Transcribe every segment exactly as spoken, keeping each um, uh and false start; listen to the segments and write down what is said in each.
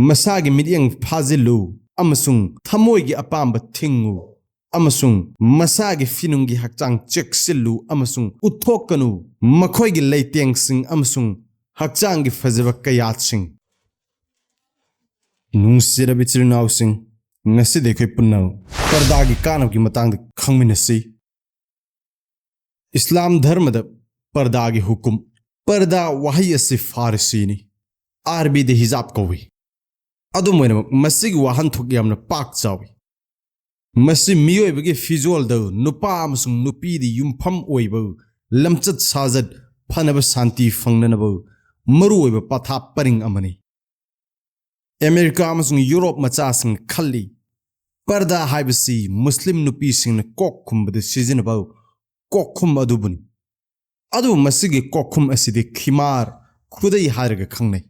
ꯃꯁꯥꯒꯤ ꯃꯤꯠꯌꯦꯡ ꯐꯥꯖꯤꯜꯂꯨ ꯑꯃꯁꯨꯡ ꯊꯃꯣꯏꯒꯤ ꯑꯄꯥꯝꯕ ꯊꯤꯡꯉꯨ, ꯑꯃꯁꯨꯡ ꯃꯁꯥꯒꯤ ꯐꯤꯅꯨꯡꯒꯤ ꯍꯛꯆꯥꯡ ꯆꯦꯛꯁꯤꯜꯂꯨ ꯑꯃꯁꯨꯡ ꯎꯠꯊꯣꯛꯀꯅꯨ ꯃꯈꯣꯏꯒꯤ ꯂꯩꯇꯦꯡꯁꯤꯡ ꯑꯃꯁꯨꯡ ꯍꯛꯆꯥꯡꯒꯤ ꯐꯖꯕ ꯀꯌꯥꯠꯁꯤꯡ꯫ ꯅꯨꯡꯁꯤꯔꯕ ꯏꯆꯤꯜ ꯏꯅꯥꯎꯁꯤꯡ, ꯉꯁꯤꯗꯤ ꯑꯩꯈꯣꯏ ꯄꯨꯟꯅ ꯄꯔꯗꯥꯒꯤ ꯀꯥꯟꯅꯕꯒꯤ ꯃꯇꯥꯡꯗ ꯈꯪꯃꯤꯟꯅꯁꯤ꯫ ꯏꯁꯂꯥꯝ ꯙꯔꯃꯗ ꯄꯔꯗꯥꯒꯤ ꯍꯨꯀꯨꯝ꯫ ꯄꯔꯗꯥ ꯋꯥꯍꯩ ꯑꯁꯤ ꯐꯥꯔꯁꯤꯅꯤ, ꯑꯥꯔꯕꯤꯗ ꯍꯤꯖꯥꯕ ꯀꯧꯏ꯫ ꯑꯗꯨꯝ ꯑꯣꯏꯅꯃꯛ, ꯃꯁꯤꯒꯤ ꯋꯥꯍꯟꯊꯣꯛ ꯌꯥꯝꯅ ꯄꯥꯛ ꯆꯥꯎꯏ꯫ ꯃꯁꯤ ꯃꯤꯑꯣꯏꯕꯒꯤ ꯐꯤꯖꯣꯜꯗ ꯅꯨꯄꯥ ꯑꯃꯁꯨꯡ ꯅꯨꯄꯤꯗ ꯌꯨꯝꯐꯝ ꯑꯣꯏꯕ ꯂꯝꯆꯠ ꯁꯥꯖꯠ ꯐꯅꯕ ꯁꯥꯟꯇꯤ ꯐꯪꯅꯅꯕ ꯃꯔꯨꯑꯣꯏꯕ ꯄꯊꯥꯞ ꯄꯔꯤꯡ ꯑꯃꯅꯤ꯫ ꯑꯃꯦꯔꯤꯀꯥ ꯑꯃꯁꯨꯡ ꯌꯨꯔꯣꯞ ꯃꯆꯥꯁꯤꯡꯅ ꯈꯜꯂꯤ, ꯄꯔꯗꯥ ꯍꯥꯏꯕꯁꯤ ꯃꯨꯁꯂꯤꯝ ꯅꯨꯄꯤꯁꯤꯡꯅ ꯀꯣꯛ ꯈꯨꯝꯕꯗ ꯁꯤꯖꯤꯟꯅꯕ ꯀꯣꯛꯈꯨꯝ ꯑꯗꯨꯕꯨꯅꯤ꯫ ꯑꯗꯨꯕꯨ ꯃꯁꯤꯒꯤ ꯀꯣꯛꯈꯨꯝ ꯑꯁꯤꯗꯤ ꯈꯤꯃꯥꯔ, ꯈꯨꯗꯩ ꯍꯥꯏꯔꯒ ꯈꯪꯅꯩ꯫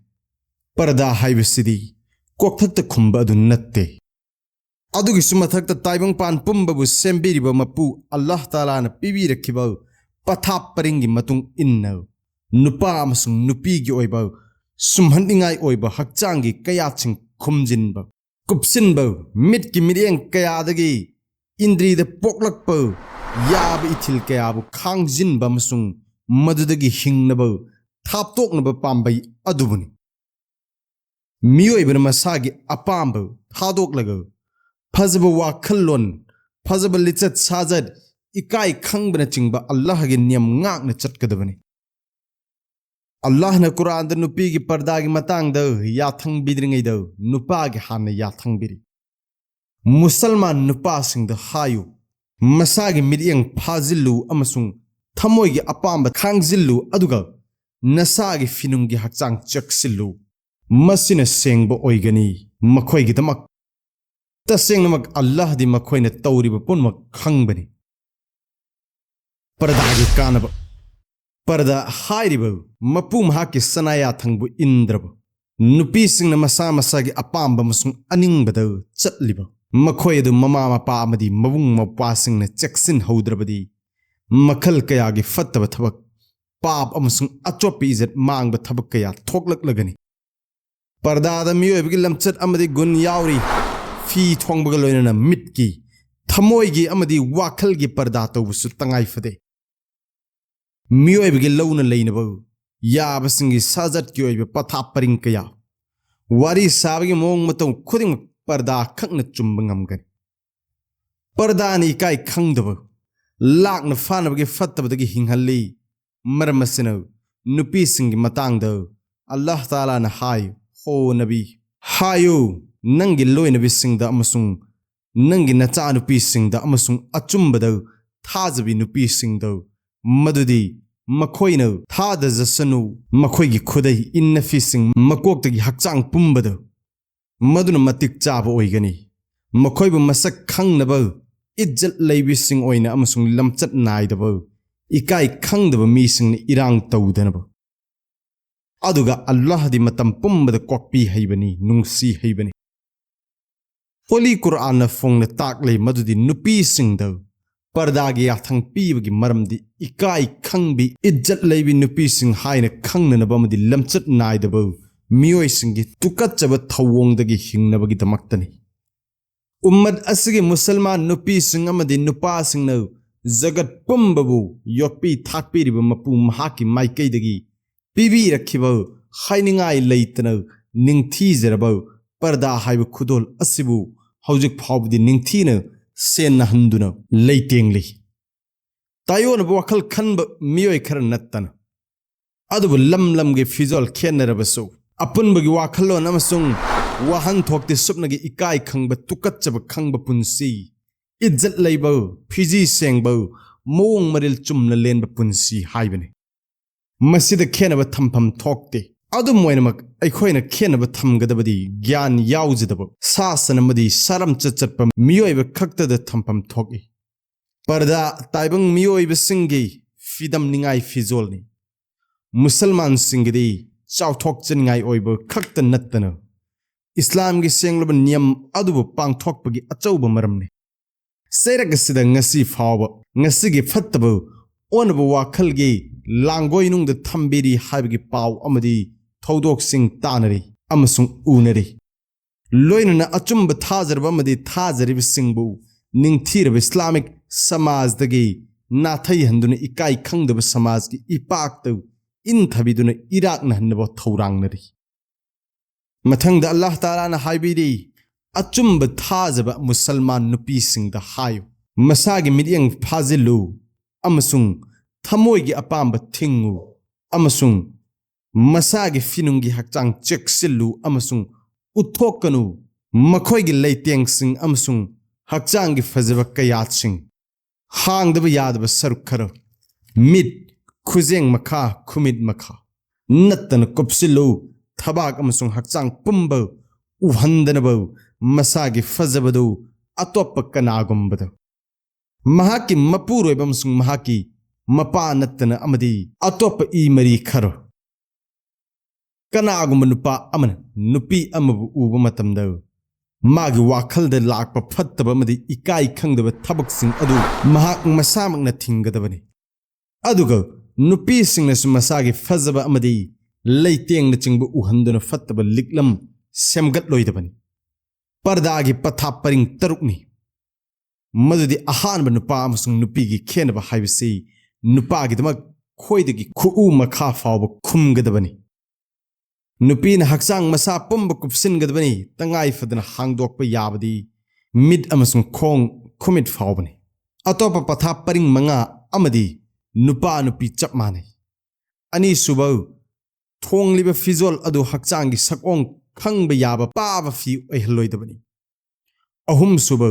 ꯄꯔꯗꯥ ꯍꯥꯏꯕꯁꯤꯗꯤ ꯀꯣꯛꯊꯛꯇ ꯈꯨꯝꯕ ꯑꯗꯨ ꯅꯠꯇꯦ꯫ ꯑꯗꯨꯒꯤꯁꯨ ꯃꯊꯛꯇ, ꯇꯥꯏꯕꯪꯄꯥꯟ ꯄꯨꯝꯕꯕꯨ ꯁꯦꯝꯕꯤꯔꯤꯕ ꯃꯄꯨ ꯑꯜꯂꯥꯍ ꯇꯥꯂꯥꯅ ꯄꯤꯕꯤꯔꯛꯈꯤꯕ ꯄꯊꯥꯞ ꯄꯔꯤꯡꯒꯤ ꯃꯇꯨꯡ ꯏꯟꯅ ꯅꯨꯄꯥ ꯑꯃꯁꯨꯡ ꯅꯨꯄꯤꯒꯤ ꯑꯣꯏꯕ ꯁꯨꯝꯍꯠꯅꯤꯡꯉꯥꯏ ꯑꯣꯏꯕ ꯍꯛꯆꯥꯡꯒꯤ ꯀꯌꯥꯠꯁꯤꯡ ꯈꯨꯝꯖꯤꯟꯕ, ꯀꯨꯞꯁꯤꯟꯕ, ꯃꯤꯠꯀꯤ ꯃꯤꯠꯌꯦꯡ ꯀꯌꯥꯗꯒꯤ ꯏꯟꯗ꯭ꯔꯤꯗ ꯄꯣꯛꯂꯛꯄ ꯌꯥꯕ ꯏꯊꯤꯜ ꯀꯌꯥꯕꯨ ꯈꯥꯡꯖꯤꯟꯕ ꯑꯃꯁꯨꯡ ꯃꯗꯨꯗꯒꯤ ꯍꯤꯡꯅꯕ ꯊꯥꯞꯇꯣꯛꯅꯕ ꯄꯥꯝꯕꯩ ꯑꯗꯨꯕꯨꯅꯤ꯫ ꯃꯤꯑꯣꯏꯕꯅ ꯃꯁꯥꯒꯤ ꯑꯄꯥꯝꯕ ꯊꯥꯗꯣꯛꯂꯒ ꯐꯖꯕ ꯋꯥꯈꯜꯂꯣꯟ, ꯐꯖꯕ ꯂꯤꯆꯠ ꯁꯥꯖꯠ, ꯏꯀꯥꯏ ꯈꯪꯕꯅꯆꯤꯡꯕ ꯑꯜꯂꯥꯍꯒꯤ ꯅꯤꯌꯝ ꯉꯥꯛꯅ ꯆꯠꯀꯗꯕꯅꯤ꯫ ꯑꯜꯂꯥꯍꯅ ꯀꯨꯔꯥꯟꯗ ꯅꯨꯄꯤꯒꯤ ꯄꯔꯗꯥꯒꯤ ꯃꯇꯥꯡꯗ ꯌꯥꯊꯪ ꯄꯤꯗ꯭ꯔꯤꯉꯩꯗ ꯅꯨꯄꯥꯒꯤ ꯍꯥꯟꯅ ꯌꯥꯊꯪ ꯄꯤꯔꯤ꯫ ꯃꯨꯁꯜꯃꯥꯟ ꯅꯨꯄꯥꯁꯤꯡꯗ ꯍꯥꯏꯌꯨ, ꯃꯁꯥꯒꯤ ꯃꯤꯠꯌꯦꯡ ꯐꯥꯖꯤꯜꯂꯨ ꯑꯃꯁꯨꯡ ꯊꯃꯣꯏꯒꯤ ꯑꯄꯥꯝꯕ ꯈꯥꯡꯖꯤꯜꯂꯨ, ꯑꯗꯨꯒ ꯅꯁꯥꯒꯤ ꯐꯤꯅꯨꯡꯒꯤ ꯍꯛꯆꯥꯡ ꯆꯦꯛꯁꯤꯜꯂꯨ꯫ ꯃꯁꯤꯅ ꯁꯦꯡꯕ ꯑꯣꯏꯒꯅꯤ ꯃꯈꯣꯏꯒꯤꯗꯃꯛ꯫ ꯇꯁꯦꯡꯅꯃꯛ ꯑꯜꯂꯥꯍꯗꯤ ꯃꯈꯣꯏꯅ ꯇꯧꯔꯤꯕ ꯄꯨꯝꯅꯃꯛ ꯈꯪꯕꯅꯤ꯫ ꯄꯔꯗꯥꯒꯤ ꯀꯥꯟꯅꯕ꯫ ꯄꯔꯗꯥ ꯍꯥꯏꯔꯤꯕ ꯃꯄꯨ ꯃꯍꯥꯛꯀꯤ ꯁꯅꯥꯌꯥꯊꯪꯕꯨ ꯏꯟꯗ꯭ꯔꯕ ꯅꯨꯄꯤꯁꯤꯡꯅ ꯃꯁꯥ ꯃꯁꯥꯒꯤ ꯑꯄꯥꯝꯕ ꯑꯃꯁꯨꯡ ꯑꯅꯤꯡꯕꯗ ꯆꯠꯂꯤꯕ, ꯃꯈꯣꯏ ꯑꯗꯨ ꯃꯃꯥ ꯃꯄꯥ ꯑꯃꯗꯤ ꯃꯕꯨꯡ ꯃꯧꯄ꯭ꯋꯥꯁꯤꯡꯅ ꯆꯦꯛꯁꯤꯟꯍꯧꯗ꯭ꯔꯕꯗꯤ, ꯃꯈꯜ ꯀꯌꯥꯒꯤ ꯐꯠꯇꯕ ꯊꯕꯛ, ꯄꯥꯞ ꯑꯃꯁꯨꯡ ꯑꯆꯣꯠꯄ ꯏꯖꯠ ꯃꯥꯡꯕ ꯊꯕꯛ ꯀꯌꯥ ꯊꯣꯛꯂꯛꯂꯒꯅꯤ꯫ ꯄꯔꯗꯥꯗ ꯃꯤꯑꯣꯏꯕꯒꯤ ꯂꯝꯆꯠ ꯑꯃꯗꯤ ꯒꯨꯟ ꯌꯥꯎꯔꯤ꯫ ꯐꯤ ꯊꯣꯡꯕꯒ ꯂꯣꯏꯅꯅ ꯃꯤꯠꯀꯤ, ꯊꯃꯣꯏꯒꯤ ꯑꯃꯗꯤ ꯋꯥꯈꯜꯒꯤ ꯄꯔꯗꯥ ꯇꯧꯕꯁꯨ ꯇꯉꯥꯏ ꯐꯗꯦ꯫ ꯃꯤꯑꯣꯏꯕꯒꯤ ꯂꯧꯅ ꯂꯩꯅꯕ ꯌꯥꯕꯁꯤꯡꯒꯤ ꯁꯥꯖꯠꯀꯤ ꯑꯣꯏꯕ ꯄꯊꯥꯞ ꯄꯔꯤꯡ ꯀꯌꯥ, ꯋꯥꯔꯤ ꯁꯥꯕꯒꯤ ꯃꯑꯣꯡ ꯃꯇꯧ ꯈꯨꯗꯤꯡꯃꯛ ꯄꯔꯗꯥ ꯈꯛꯅ ꯆꯨꯝꯕ ꯉꯝꯒꯅꯤ꯫ ꯄꯔꯗꯥꯅ ꯏꯀꯥꯏ ꯈꯪꯗꯕ, ꯂꯥꯛꯅ ꯐꯥꯅꯕꯒꯤ ꯐꯠꯇꯕꯗꯒꯤ ꯍꯤꯡꯍꯜꯂꯤ꯫ ꯃꯔꯝ ꯑꯁꯤꯅ ꯅꯨꯄꯤꯁꯤꯡꯒꯤ ꯃꯇꯥꯡꯗ ꯑꯜꯂꯥꯍ ꯇꯥꯂꯥꯅ ꯍꯥꯏ, "ꯍꯣ ꯅꯕꯤ, ꯍꯥꯏꯌꯨ ꯅꯪꯒꯤ ꯂꯣꯏꯅꯕꯤꯁꯤꯡꯗ ꯑꯃꯁꯨꯡ ꯅꯪꯒꯤ ꯅꯆꯥꯅꯨꯄꯤꯁꯤꯡꯗ ꯑꯃꯁꯨꯡ ꯑꯆꯨꯝꯕꯗ ꯊꯥꯖꯕꯤ ꯅꯨꯄꯤꯁꯤꯡꯗ, ꯃꯗꯨꯗꯤ ꯃꯈꯣꯏꯅ ꯊꯥꯗꯖꯁꯅꯨ, ꯃꯈꯣꯏꯒꯤ ꯈꯨꯗꯩ ꯏꯟꯅꯐꯤꯁꯤꯡ ꯃꯀꯣꯛꯇꯒꯤ ꯍꯛꯆꯥꯡ ꯄꯨꯝꯕꯗ, ꯃꯗꯨꯅ ꯃꯇꯤꯛ ꯆꯥꯕ ꯑꯣꯏꯒꯅꯤ꯫ ꯃꯈꯣꯏꯕꯨ ꯃꯁꯛ ꯈꯪꯅꯕ, ꯏꯖꯠ ꯂꯩꯕꯤꯁꯤꯡ ꯑꯣꯏꯅ ꯑꯃꯁꯨꯡ ꯂꯝꯆꯠ ꯅꯥꯏꯗꯕ, ꯏꯀꯥꯏ ꯈꯪꯗꯕ ꯃꯤꯁꯤꯡꯅ ꯏꯔꯥꯡ ꯇꯧꯗꯅꯕ꯫ ꯑꯗꯨꯒ ꯑꯜꯂꯥꯍꯗꯤ ꯃꯇꯝ ꯄꯨꯝꯕꯗ ꯀꯣꯛꯄꯤ ꯍꯩꯕꯅꯤ, ꯅꯨꯡꯁꯤ ꯍꯩꯕꯅꯤ"꯫ ꯍꯣꯂꯤ ꯀꯨꯔꯑꯥꯟꯅ ꯐꯣꯡꯅ ꯇꯥꯛꯂꯦ ꯃꯗꯨꯗꯤ ꯅꯨꯄꯤꯁꯤꯡꯗ ꯄꯔꯗꯥꯒꯤ ꯌꯥꯊꯪ ꯄꯤꯕꯒꯤ ꯃꯔꯝꯗꯤ ꯏꯀꯥꯏ ꯈꯪꯕꯤ, ꯏꯖꯠ ꯂꯩꯕꯤ ꯅꯨꯄꯤꯁꯤꯡ ꯍꯥꯏꯅ ꯈꯪꯅꯅꯕ ꯑꯃꯗꯤ ꯂꯝꯆꯠ ꯅꯥꯏꯗꯕ ꯃꯤꯑꯣꯏꯁꯤꯡꯒꯤ ꯇꯨꯀꯠꯆꯕ ꯊꯧꯑꯣꯡꯗꯒꯤ ꯍꯤꯡꯅꯕꯒꯤꯗꯃꯛꯇꯅꯤ꯫ ꯎꯝꯃꯠ ꯑꯁꯤꯒꯤ ꯃꯨꯁꯜꯃꯥꯟ ꯅꯨꯄꯤꯁꯤꯡ ꯑꯃꯗꯤ ꯅꯨꯄꯥꯁꯤꯡꯅ ꯖꯒꯠ ꯄꯨꯝꯕꯕꯨ ꯌꯣꯛꯄꯤ ꯊꯥꯛꯄꯤꯔꯤꯕ ꯃꯄꯨ ꯃꯍꯥꯛꯀꯤ ꯃꯥꯏꯀꯩꯗꯒꯤ ꯄꯤꯕꯤꯔꯛꯈꯤꯕ ꯍꯥꯏꯅꯤꯡꯉꯥꯏ ꯂꯩꯇꯅ ꯅꯤꯡꯊꯤꯖꯔꯕ ꯄꯔꯗꯥ ꯍꯥꯏꯕ ꯈꯨꯗꯣꯜ ꯑꯁꯤꯕꯨ ꯍꯧꯖꯤꯛ ꯐꯥꯎꯕꯗꯤ ꯅꯤꯡꯊꯤꯅ ꯁꯦꯟꯅꯍꯟꯗꯨꯅ ꯂꯩꯇꯦꯡꯂꯤ꯫ ꯇꯥꯏꯑꯣꯟꯅꯕ ꯋꯥꯈꯜ ꯈꯟꯕ ꯃꯤꯑꯣꯏ ꯈꯔ ꯅꯠꯇꯅ꯫ ꯑꯗꯨꯕꯨ ꯂꯝ ꯂꯝꯒꯤ ꯐꯤꯖꯣꯜ ꯈꯦꯠꯅꯔꯕꯁꯨ, ꯑꯄꯨꯟꯕꯒꯤ ꯋꯥꯈꯜꯂꯣꯟ ꯑꯃꯁꯨꯡ ꯋꯥꯍꯟꯊꯣꯛꯇꯤ ꯁꯨꯞꯅꯒꯤ ꯏꯀꯥꯏ ꯈꯪꯕ, ꯇꯨꯀꯠꯆꯕ ꯈꯪꯕ ꯄꯨꯟꯁꯤ, ꯏꯖꯠ ꯂꯩꯕ, ꯐꯤꯖꯤ ꯁꯦꯡꯕ, ꯃꯑꯣꯡ ꯃꯔꯤꯜ ꯆꯨꯝꯅ ꯂꯦꯟꯕ ꯄꯨꯟꯁꯤ ꯍꯥꯏꯕꯅꯤ꯫ ꯃꯁꯤꯗ ꯈꯦꯠꯅꯕ ꯊꯝꯐꯝ ꯊꯣꯛꯇꯦ꯫ ꯑꯗꯨꯝ ꯑꯣꯏꯅꯃꯛ, ꯑꯩꯈꯣꯏꯅ ꯈꯦꯠꯅꯕ ꯊꯝꯒꯗꯕꯗꯤ ꯒ꯭ꯌꯥꯟ ꯌꯥꯎꯖꯗꯕ, ꯁꯥ ꯁꯟ ꯑꯃꯗꯤ ꯁꯥꯔꯝꯆꯠ ꯆꯠꯄ ꯃꯤꯑꯣꯏꯕ ꯈꯛꯇꯗ ꯊꯝꯐꯝ ꯊꯣꯛꯏ꯫ ꯄꯔꯗꯥ ꯇꯥꯏꯕꯪ ꯃꯤꯑꯣꯏꯕꯁꯤꯡꯒꯤ ꯐꯤꯗꯝꯅꯤꯡꯉꯥꯏ ꯐꯤꯖꯣꯜꯅꯤ꯫ ꯃꯨꯁꯜꯃꯥꯟꯁꯤꯡꯒꯤꯗꯤ ꯆꯥꯎꯊꯣꯛꯆꯅꯤꯡꯉꯥꯏ ꯑꯣꯏꯕ ꯈꯛꯇ ꯅꯠꯇꯅ, ꯏꯁꯂꯥꯝꯒꯤ ꯁꯦꯡꯂꯕ ꯅꯤꯌꯝ ꯑꯗꯨꯕꯨ ꯄꯥꯡꯊꯣꯛꯄꯒꯤ ꯑꯆꯧꯕ ꯃꯔꯝꯅꯤ꯫ ꯆꯩꯔꯛ ꯑꯁꯤꯗ ꯉꯁꯤ ꯐꯥꯎꯕ ꯉꯁꯤꯒꯤ ꯐꯠꯇꯕ ꯑꯣꯟꯅꯕ ꯋꯥꯈꯜꯒꯤ ꯂꯥꯡꯒꯣꯏꯅꯨꯡꯗ ꯊꯝꯕꯤꯔꯤ ꯍꯥꯏꯕꯒꯤ ꯄꯥꯎ ꯑꯃꯗꯤ ꯊꯧꯗꯣꯛꯁꯤꯡ ꯇꯥꯅꯔꯤ꯫ ꯑꯃꯁꯨꯡ ꯎꯅꯔꯤ꯫ ꯂꯣꯏꯅꯅ ꯑꯆꯨꯝꯕ ꯊꯥꯖꯔꯕ ꯑꯃꯗꯤ ꯊꯥꯖꯔꯤꯕꯁꯤꯡꯕꯨ ꯅꯤꯡꯊꯤꯔꯕ ꯏꯁꯂꯥꯃꯤꯛ ꯁꯃꯥꯖꯗꯒꯤ ꯅꯥꯊꯩꯍꯟꯗꯨꯅ ꯏꯀꯥꯏ ꯈꯪꯗꯕ ꯁꯃꯥꯖꯀꯤ ꯏꯄꯥꯛꯇ ꯏꯟꯊꯕꯤꯗꯨꯅ ꯏꯔꯥꯛꯅꯍꯟꯅꯕ ꯊꯧꯔꯥꯡꯅꯔꯤ꯫ ꯃꯊꯪꯗ ꯑꯜꯂꯥꯍ ꯇꯥꯂꯥꯅ ꯍꯥꯏꯕꯤꯔꯤ, "ꯑꯆꯨꯝꯕ ꯊꯥꯖꯕ ꯃꯨꯁꯜꯃꯥꯟ ꯅꯨꯄꯤꯁꯤꯡꯗ ꯍꯥꯏꯌꯨ, ꯃꯁꯥꯒꯤ ꯃꯤꯠꯌꯦꯡ ꯐꯥꯖꯤꯜꯂꯨ ꯑꯃꯁꯨꯡ ꯊꯃꯣꯏꯒꯤ ꯑꯄꯥꯝꯕ ꯊꯤꯡꯉꯨ, ꯑꯃꯁꯨꯡ ꯃꯁꯥꯒꯤ ꯐꯤꯅꯨꯡꯒꯤ ꯍꯛꯆꯥꯡ ꯆꯦꯛꯁꯤꯜꯂꯨ ꯑꯃꯁꯨꯡ ꯎꯠꯊꯣꯛꯀꯅꯨ꯫ ꯃꯈꯣꯏꯒꯤ ꯂꯩꯇꯦꯡꯁꯤꯡ ꯑꯃꯁꯨꯡ ꯍꯛꯆꯥꯡꯒꯤ ꯐꯖꯕ ꯀꯌꯥꯠꯁꯤꯡ, ꯍꯥꯡꯗꯕ ꯌꯥꯗꯕ ꯁꯔꯨꯛ ꯈꯔ, ꯃꯤꯠ, ꯈꯨꯖꯦꯡ ꯃꯈꯥ, ꯈꯨꯃꯤꯠ ꯃꯈꯥ, ꯅꯠꯇꯅ ꯀꯨꯞꯁꯤꯜꯂꯨ꯫ ꯊꯕꯥꯛ ꯑꯃꯁꯨꯡ ꯍꯛꯆꯥꯡ ꯄꯨꯝꯕ ꯎꯍꯟꯗꯅꯕ ꯃꯁꯥꯒꯤ ꯐꯖꯕꯗꯨ ꯑꯇꯣꯞꯄ ꯀꯅꯥꯒꯨꯝꯕꯗ, ꯃꯍꯥꯛꯀꯤ ꯃꯄꯨꯔꯣꯏꯕ ꯑꯃꯁꯨꯡ ꯃꯍꯥꯛꯀꯤ ꯃꯄꯥ ꯅꯠꯇꯅ ꯑꯃꯗꯤ ꯑꯇꯣꯞꯄ ꯏ ꯃꯔꯤ ꯈꯔ꯫ ꯀꯅꯥꯒꯨꯝꯕ ꯅꯨꯄꯥ ꯑꯃꯅ ꯅꯨꯄꯤ ꯑꯃꯕꯨ ꯎꯕ ꯃꯇꯝꯗ ꯃꯥꯒꯤ ꯋꯥꯈꯜꯗ ꯂꯥꯛꯄ ꯐꯠꯇꯕ ꯑꯃꯗꯤ ꯏꯀꯥꯏ ꯈꯪꯗꯕ ꯊꯕꯛꯁꯤꯡ ꯑꯗꯨ ꯃꯍꯥꯛ ꯃꯁꯥꯃꯛꯅ ꯊꯤꯡꯒꯗꯕꯅꯤ꯫ ꯑꯗꯨꯒ ꯅꯨꯄꯤꯁꯤꯡꯅꯁꯨ ꯃꯁꯥꯒꯤ ꯐꯖꯕ ꯑꯃꯗꯤ ꯂꯩꯇꯦꯡꯅꯆꯤꯡꯕ ꯎꯍꯟꯗꯨꯅ ꯐꯠꯇꯕ ꯂꯤꯛꯂꯝ ꯁꯦꯝꯒꯠꯂꯣꯏꯗꯕꯅꯤ꯫ ꯄꯔꯗꯥꯒꯤ ꯄꯊꯥꯞ ꯄꯔꯤꯡ ꯇꯔꯨꯛꯅꯤ꯫ ꯃꯗꯨꯗꯤ ꯑꯍꯥꯟꯕ ꯅꯨꯄꯥ ꯑꯃꯁꯨꯡ ꯅꯨꯄꯤꯒꯤ ꯈꯦꯠꯅꯕ ꯍꯥꯏꯕꯁꯤ ꯅꯨꯄꯥꯒꯤꯗꯃꯛ ꯈ꯭ꯋꯥꯏꯗꯒꯤ ꯈꯨꯎ ꯃꯈꯥ ꯐꯥꯎꯕ ꯈꯨꯝꯒꯗꯕꯅꯤ꯫ ꯅꯨꯄꯤꯅ ꯍꯛꯆꯥꯡ ꯃꯁꯥ ꯄꯨꯝꯕ ꯀꯨꯞꯁꯤꯟꯒꯗꯕꯅꯤ, ꯇꯉꯥꯏ ꯐꯗꯅ ꯍꯥꯡꯗꯣꯛꯄ ꯌꯥꯕꯗꯤ ꯃꯤꯠ ꯑꯃꯁꯨꯡ ꯈꯣꯡ ꯈꯨꯃꯤꯠ ꯐꯥꯎꯕꯅꯤ꯫ ꯑꯇꯣꯞꯄ ꯄꯊꯥꯞ ꯄꯔꯤꯡ ꯃꯉꯥ ꯑꯃꯗꯤ ꯅꯨꯄꯥ ꯅꯨꯄꯤ ꯆꯞ ꯃꯥꯟꯅꯩ꯫ ꯑꯅꯤꯁꯨꯕ, ꯊꯣꯡꯂꯤꯕ ꯐꯤꯖꯣꯜ ꯑꯗꯨ ꯍꯛꯆꯥꯡꯒꯤ ꯁꯛꯑꯣꯡ ꯈꯪꯕ ꯌꯥꯕ ꯄꯥꯕ ꯐꯤ ꯑꯣꯏꯍꯜꯂꯣꯏꯗꯕꯅꯤ꯫ ꯑꯍꯨꯝꯁꯨꯕ,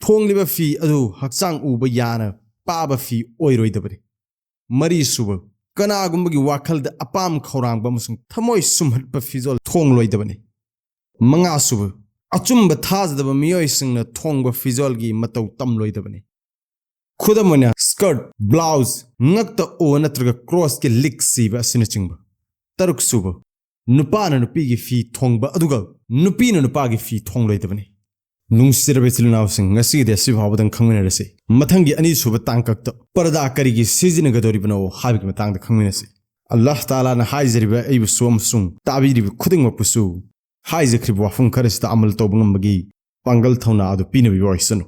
ꯊꯣꯡꯂꯤꯕ ꯐꯤ ꯑꯗꯨ ꯍꯛꯆꯥꯡ ꯎꯕ ꯌꯥꯅ ꯄꯥꯕ ꯐꯤ ꯑꯣꯏꯔꯣꯏꯗꯕꯅꯤ꯫ ꯃꯔꯤꯁꯨꯕ, ꯀꯅꯥꯒꯨꯝꯕꯒꯤ ꯋꯥꯈꯜꯗ ꯑꯄꯥꯝ ꯈꯧꯔꯥꯡꯕ ꯑꯃꯁꯨꯡ ꯊꯃꯣꯏ ꯁꯨꯝꯍꯠꯄ ꯐꯤꯖꯣꯜ ꯊꯣꯡꯂꯣꯏꯗꯕꯅꯤ꯫ ꯃꯉꯥꯁꯨꯕ, ꯑꯆꯨꯝꯕ ꯊꯥꯖꯗꯕ ꯃꯤꯑꯣꯏꯁꯤꯡꯅ ꯊꯣꯡꯕ ꯐꯤꯖꯣꯜꯒꯤ ꯃꯇꯧ ꯇꯝꯂꯣꯏꯗꯕꯅꯤ꯫ ꯈꯨꯗꯝ ꯑꯣꯏꯅ, ꯁ꯭ꯀꯔꯠ, ꯕ꯭ꯂꯥꯎꯖ, ꯉꯛꯇ ꯑꯣ ꯅꯠꯇ꯭ꯔꯒ ꯀ꯭ꯔꯣꯁꯀꯤ ꯂꯤꯛ ꯁꯤꯕ ꯑꯁꯤꯅꯆꯤꯡꯕ꯫ ꯇꯔꯨꯛꯁꯨꯕ, ꯅꯨꯄꯥꯅ ꯅꯨꯄꯤꯒꯤ ꯐꯤ ꯊꯣꯡꯕ ꯑꯗꯨꯒ ꯅꯨꯄꯤꯅ ꯅꯨꯄꯥꯒꯤ ꯐꯤ ꯊꯣꯡꯂꯣꯏꯗꯕꯅꯤ꯫ ꯅꯨꯡꯁꯤꯔꯕ ꯏꯆꯤꯜ ꯏꯅꯥꯎꯁꯤꯡ, ꯉꯁꯤꯒꯤꯗꯤ ꯑꯁꯤ ꯐꯥꯎꯕꯗꯪ ꯈꯪꯃꯤꯟꯅꯔꯁꯤ꯫ ꯃꯊꯪꯒꯤ ꯑꯅꯤꯁꯨꯕ ꯇꯥꯡꯀꯛꯇ ꯄꯔꯗꯥ ꯀꯔꯤꯒꯤ ꯁꯤꯖꯤꯟꯅꯒꯗꯧꯔꯤꯕꯅꯣ ꯍꯥꯏꯕꯒꯤ ꯃꯇꯥꯡꯗ ꯈꯪꯃꯤꯟꯅꯁꯤ꯫ ꯑꯜꯂꯥꯍ ꯇꯥꯂꯥꯅ ꯍꯥꯏꯖꯔꯤꯕ ꯑꯩꯕꯨꯁꯨ ꯑꯃꯁꯨꯡ ꯇꯥꯕꯤꯔꯤꯕ ꯈꯨꯗꯤꯡꯃꯛꯄꯨꯁꯨ ꯍꯥꯏꯖꯈ꯭ꯔꯤꯕ ꯋꯥꯐꯝ ꯈꯔꯁꯤꯗ ꯑꯃꯜ ꯇꯧꯕ ꯉꯝꯕꯒꯤ ꯄꯥꯡꯒꯜ ꯊꯧꯅꯥ ꯑꯗꯨ ꯄꯤꯅꯕꯤꯕ ꯑꯣꯏꯁꯅꯨ꯫